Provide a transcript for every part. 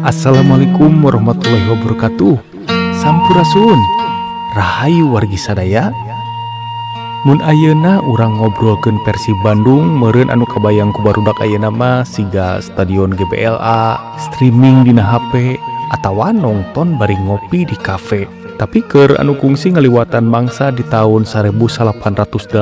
Assalamualaikum warahmatullahi wabarakatuh. Sampurasun. Rahayu wargi sadaya. Mun ayeuna urang ngobrolkeun Persib Bandung, meureun anu kabayang ku barudak ayeuna mah siga stadion GBLA, streaming dina HP, atawa nongton bari ngopi di kafe. Tapi keur anu kungsi ngaliwatan mangsa di tahun 1880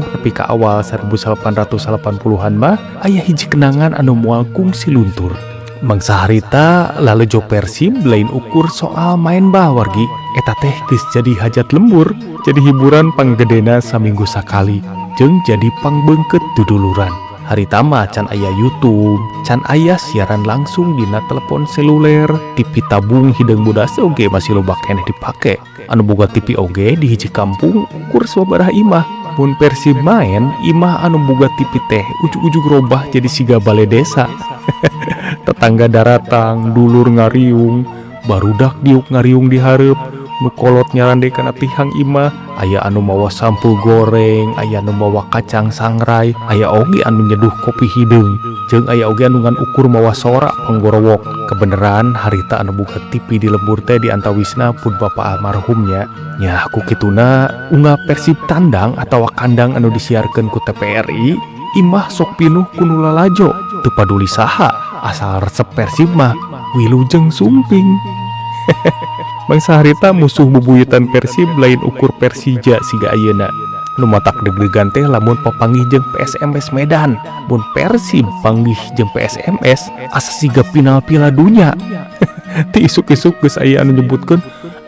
nepi ka awal 1880-an mah aya hiji kenangan anu moal kungsi luntur. Mangsa harita lalejo Persib lain ukur soal main bal, wargi. Eta teh geus jadi hajat lembur, jadi hiburan panggedena saminggu sakali, jeung jadi pangbeungkeut duduluran. Harita mah can aya YouTube, can aya siaran langsung dina telepon seluler, TV tabung hideung bodas oge masih loba keneh dipake. Anu boga TV oge di hiji kampung ukur sababaraha imah. Mun Persib main, imah anu boga TV teh ujug-ujug robah jadi siga bale desa. Tetangga daratang, dulur ngariung, barudak diuk ngariung di hareup, nu kolot nyarande kana tihang imah, aya anu mawa sampeu goreng, aya anu mawa kacang sangrai, aya oge anu nyeduh kopi hideung, jeung aya oge anu ngan ukur mawa sorak panggorowok. Kebeneran harita anu boga TV di lembur teh diantawisna pun bapak almarhumnya. Nya ku kituna unggal Persib tandang atawa kandang anu disiarkeun ku TVRI, imah sok pinuh ku nu lalajo, teu paduli saha, asal resep Persib mah wilujeng sumping. Mangsa harita musuh bubuyutan Persib lain ukur Persija siga ayeuna. Nu matak deg-degan teh lamun papanggih jeung PSMS Medan. Mun Persib panggih jeung PSMS asa siga final Piala Dunya. Ti isuk-isuk geus aya anu nyebutkeun,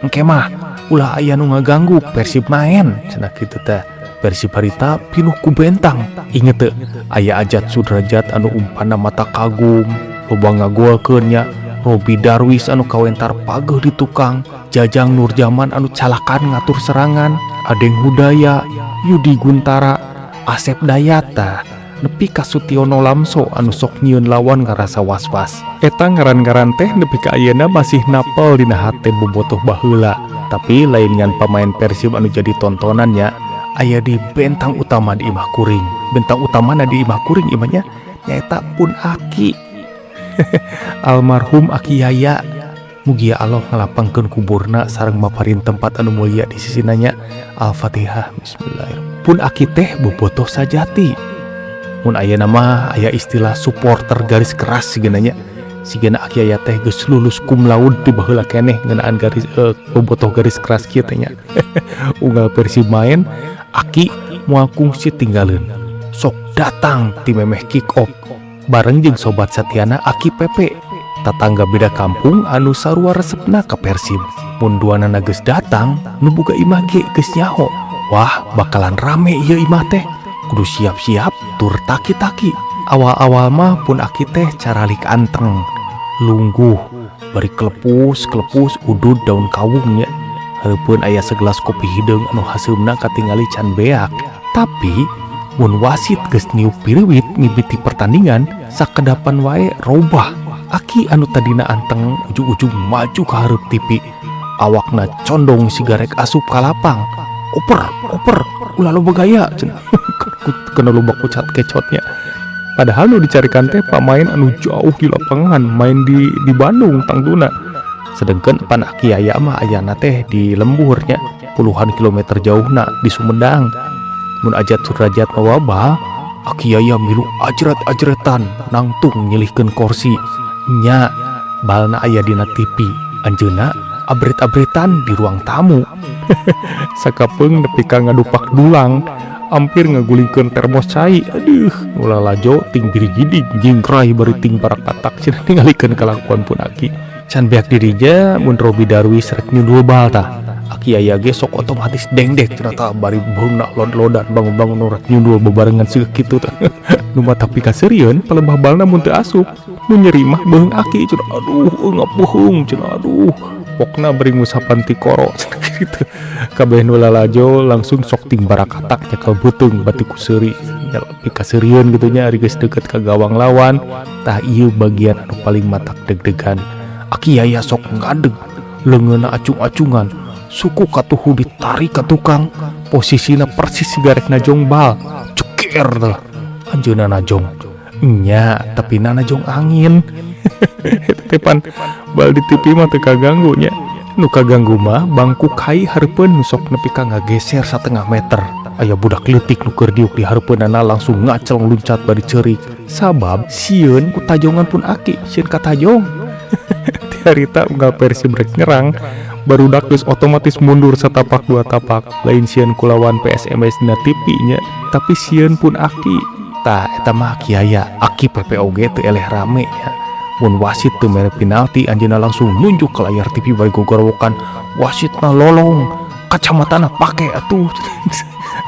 "Engke mah ulah aya nu ngaganggu, Persib main," cenah kitu teh. Persib harita pinuh ku bentang. Inget teu aya Ajat Sudrajat anu umpanna matak kagum, loba ngagolkeun nya? Robi Darwis anu kawentar pageh di tukang, Jajang Nurjaman anu calakan ngatur serangan, Adeng Hudaya, Yudi Guntara, Asep Dayata, nepi ka Sutiono Lamso anu sok nyieun lawan ngarasa was-was. Eta ngaran-ngaran teh nepi ka ayeuna masih napel dina hate bobotoh baheula. Tapi lain ngan pamain Persib anu jadi tontonannya, aya di bentang utama di imah kuring. Bentang utamana di imah kuring imahnya nyaeta pun Aki. Almarhum Aki Yaya. Mugia Allah ngalapangkeun kuburna sareng maparin tempat anu mulia di sisina nya. Al-Fatihah. Bismillahirrahmanirrahim. Pun Aki teh bobotoh sajati. Mun ayeuna mah aya istilah supporter garis keras sigana nya. Sigana Aki Yaya teh geus lulus cum laude di baheula keneh ngeunaan garis bobotoh garis keras kieu teh nya. Unggal Persib main, Aki moal kungsi tinggaleun. Sok datang ti memeh kick off bareng jeung sobat satiana Aki Pepe, tatangga beda kampung anu sarua resepna ka Persib. Mun duanana geus datang, nu boga imah ge geus nyaho. Wah, bakalan rame ieu imah teh. Kudu siap-siap tur taki-taki. Awal-awal mah pun Aki teh caralik anteng. Lungguh, bari kelepus-kelepus udud daun kawung nya. Hareupeun aya segelas kopi hideung anu haseumna katingali can beak. Tapi mun wasit geus niup piriwit mimiti pertandingan, sakedapan wae robah. Aki anu tadina anteng ujug-ujug maju ka hareup TV. Awakna condong siga rek asup ka lapang. "Oper, oper, ulah loba gaya," cenah. Kena loba kucat kecotnya. Padahal nu dicarikan teh pamain anu jauh di lapangan, main di Bandung tangtuna. Sedangkan pan Aki Yaya mah ayana teh di lemburnya, puluhan kilometer jauhna di Sumedang. Mun Ajat Sudrajat mawa bal, Aki Yaya milu ajret-ajretan nangtung nyilihkeun korsi. Nya balna aya dina TV, anjeunna abret-abretan di ruang tamu. Sakapeung nepi ka ngadupak dulang, hampir ngagulingkeun termos cai. Aduh, ulah lalajo ting birigidig jingkrai bari ting parakatak cenah ningalikeun kalakuan pun Aki. Can beak dirinya mun Robi Darwis rek nyundul bal tah. Aki Yaya ge sok otomatis dengdek cenah tah bari beungna lod-lodan bangun-bangun nu rek nyundul bebarengan siga kitu tah. Nu matak pikaseurieun palebah balna mun teu asup. Nu nyeri mah beuheung Aki cenah, "Aduh, ngapuheung," cenah, "aduh." Pokna bari ngusapan tikoro cenah kitu. Kabeh nu lalajo langsung sok ting barakatak nyekel beuteung bati ku seuri pikaseurieun gitu nya ari geus deukeut ka gawang lawan. Tah, ieu bagian anu paling matak deg-degan. Aki Yaya sok ngadeg, leungeunna acung-acungan, suku katuhu ditarik ka tukang, posisina persis siga rek najong bal. Ceker tah. Anjeunna najong. Nya, tapi najong angin. Eta teh pan bal di TV mah teu kaganggu nya. Nu kaganggu mah bangku kai hareupeun nu sok nepi ka ngageser satengah meter. Aya budak leutik nu keur diuk di hareupeunana langsung ngaceleng luncat bari ceurik. Sabab sieun ku tajongan pun aki, sieun katajong. Ti harita unggal Persib rek nyerang, barudak geus otomatis mundur satapak dua tapak. Lain sieun ku lawan PSMS dina TV nya, tapi sieun pun aki. Tah eta mah aki aya, aki PP oge teu eleh rame nya. Mun wasit teu mere penalti anjeunna langsung nunjuk ke layar TV bari gogorowokan, wasitna lolong, kacamatana pake atuh.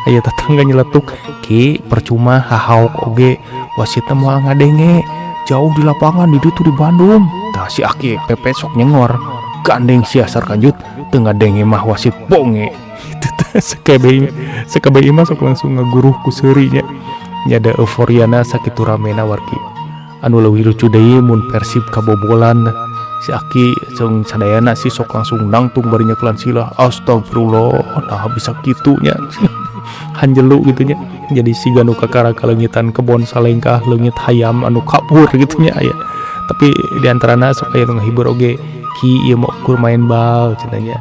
Aya tetangga nyeletuk, "Ki, percuma hahaok oge, wasitna moal ngadenge, jauh di lapangan di ditu di Bandung." Tah si aki PP sok nyengor, "Gandeng sia sarkanjut, teu ngadenge mah wasit bonge." Itu teh sakabeh imah sok langsung ngaguruh ku seuri nya. Nya da euforiana sakitu ramena wargi. Anu leuwih lucu deui mun Persib kabobolan, si aki jeung sadayana si sok langsung nangtung bari nyekelan silah, "Astagfirullah, naha bisa kitu nya." Hanjelu gitu nya. Jadi siga nu kakara kaleungitan kebon salengkah leungit hayam anu kabur gitu nya aya. Tapi di antarana sok aya nu ngahibur oge, "Ki, ieu mah ukur main bal," cenah nya.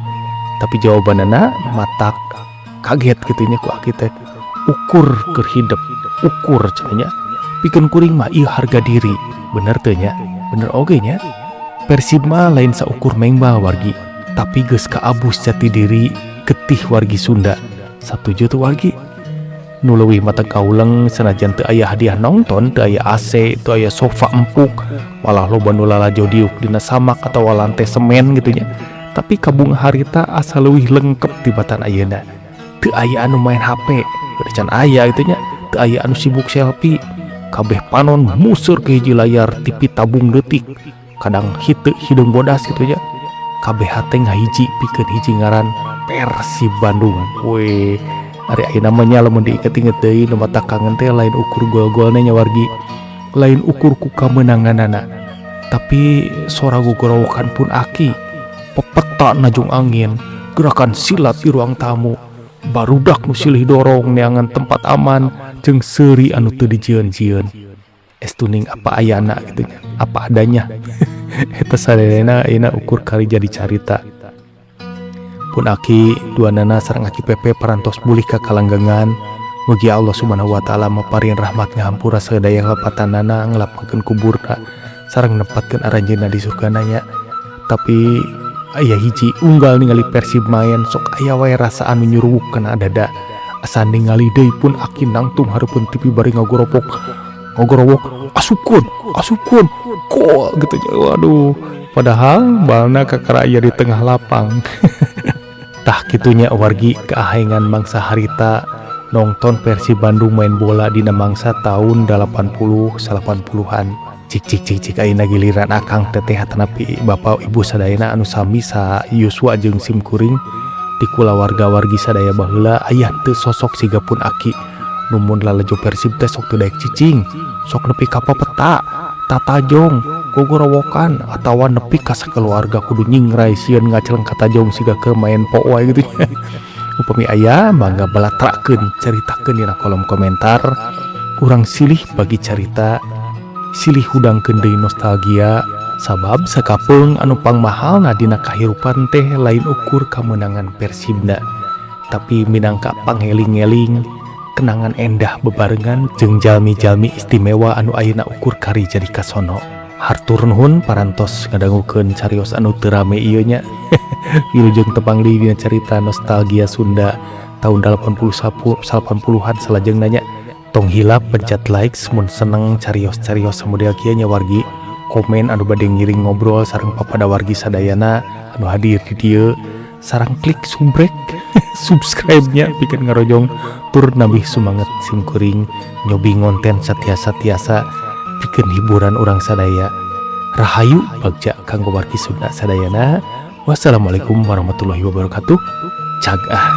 Tapi jawabanana matak kaget kitu nya ku aki teh. Ukur keur hidep, ukur cenah nya. Pikeun kuring mah ieu harga diri. Bener teu nya? Bener oge nya. Persib mah lain saukur mengbal wargi, tapi geus kaabus jati diri getih wargi Sunda. Satuju teu wargi? Nu leuwih mata kauleng sanajan teu aya hadiah nongton, teu aya AC, teu aya sofa empuk, malah loba nu lalajo diuk dina samak atawa lantai semen gitu nya. Tapi kabung harita asa leuwih lengkep tibatan ayeuna. Teu aya anu main HP, udah can aya gitu nya. Teu aya anu sibuk selfie. Kabeh panon museur ke hiji layar TV tabung leutik. Kadang hiteu hideung bodas gitu nya. Kabeh hate ngahiji pikeun hiji ngaran Persib Bandung. Weh, ari ayeuna mah nya lamun diinget-inget deui nu matak kangen teh lain ukur gol-golna nya wargi. Lain ukur ku kamenanganana. Tapi sora gogorowokan pun aki, pepeta najung angin, gerakan silat di ruang tamu, barudak nu silih dorong neangan tempat aman, jeung seuri anu teu dijieun-jieun. Estuning apa ayana gitu nya, apa adanya. Eta sadayana ayeuna ukur kali jadi carita. Pun aki duanana sareng aki PP parantos mulih ka kalanggengan. Mugi Allah Subhanahu wa taala maparin rahmat ngahampura sadaya lepatanana, ngelapangkeun kuburna sareng nempatkeun aranjeunna di surgana nya. Tapi aya hiji unggal ningali Persib main sok aya wae rasa anu nyuruwuk kana dada. Asa ningali deui pun aki nangtung hareupeun TV bari ngagoropok ngogorowok, "Asupkeun, asupkeun, gol," gitu nya. Waduh, padahal balna kakara aya di tengah lapang. Tah kitunya wargi keahengan mangsa harita nonton Persib Bandung main bola dina mangsa tahun 80 80-an. Cik cik cik cik, ayeuna giliran akang teteh atanapi bapak ibu sadayana anu sami sa yuswa jeung sim kuring di kulawarga wargi sadaya baheula aya teu sosok siga pun aki nu mun lalajo Persib teh sok teu daek cicing, sok nepi ka papeta, tatajong, gogorowokan atawa nepi ka sakeluarga kudu nyingrai sieun ngaceleng katajong siga keur main po wae gitu. Upami aya mangga balatrakeun, caritakeun dina kolom komentar. Urang silih bagi carita, silih hudangkeun deui nostalgia, sabab sakapeung anu pangmahalna dina kahirupan teh lain ukur kamenangan Persibna, tapi minangka pangeling-eling kenangan endah bebarengan jeung jalmi-jalmi istimewa anu ayeuna ukur kari jadi kasono. Hatur nuhun parantos ngadangukeun carios anu teu rame ieu nya. Wilujeng tepang deui dina carita nostalgia Sunda tahun 80 80-an salajengna nya. Tong hilap pencet like mun seneng carios-carios model kieu nya wargi. Komen anu bade ngiring ngobrol sareng papada wargi sadayana anu hadir di dieu, sareng klik subrek subscribe-nya pikeun ngarojong tur nambih sumanget sim kuring nyobi ngonten satiasa-tiasa pikeun hiburan urang sadaya. Rahayu bagja kanggo wargi Sunda sadayana. Wassalamualaikum warahmatullahi wabarakatuh. Cag ah.